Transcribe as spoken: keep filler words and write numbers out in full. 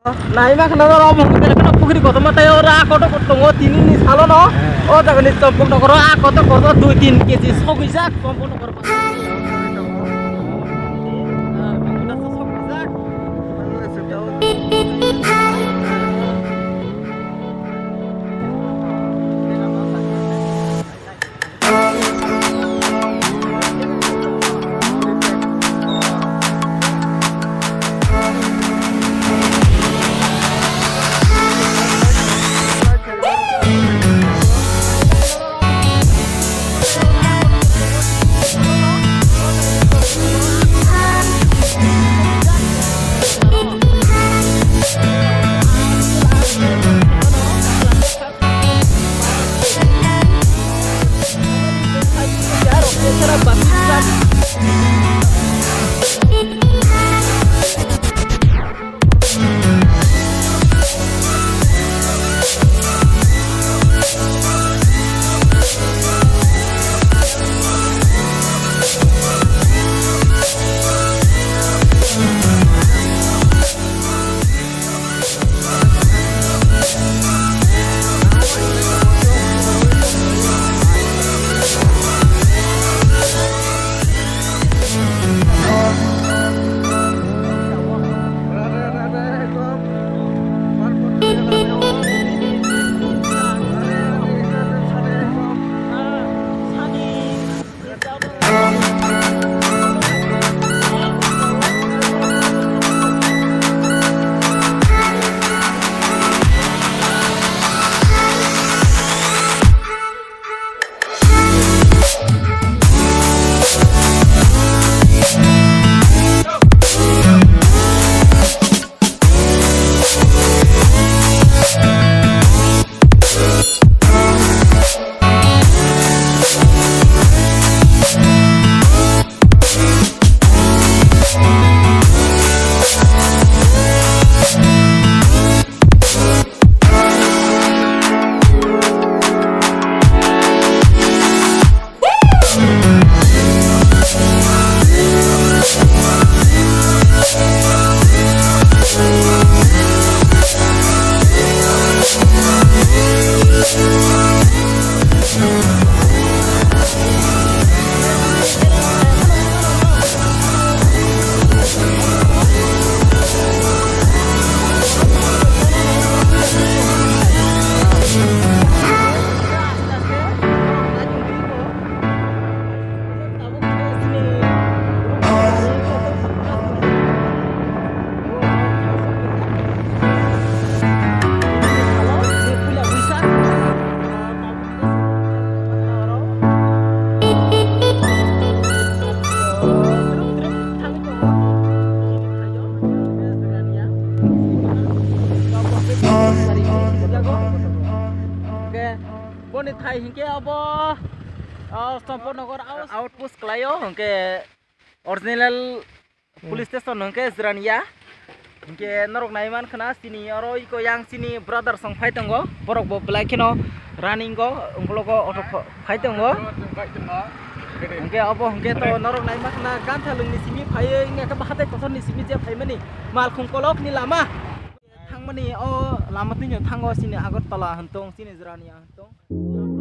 Naima khna oro omo hwnwi khna pukri kotorma tei oro a kotor kotor tongo tini ni salo no. O jaga ni Champaknagar o a kotor kotor dui tin keji sogwi jak Champaknagar. Boni thai hinkhe abo, ah, Champaknagar out-, outpost khlaio, hinkhe original police station hinkhe Jirania. Hinkhe norok nai mankha na chini oro iko yang chini brother song phai tongo, borok bo belai kheno running o, ungkologo auto ph-, phai tongo. Hinkhe obo hinkhe to norok nai mankha na Ganthalung ni simi phaiwi wngya khe hatai kotor ni simi je phaimani Malkhung kolok ni lama. Thangmani o lama twino thango chini Agartala hwn tong, chini Jirania hwn tong.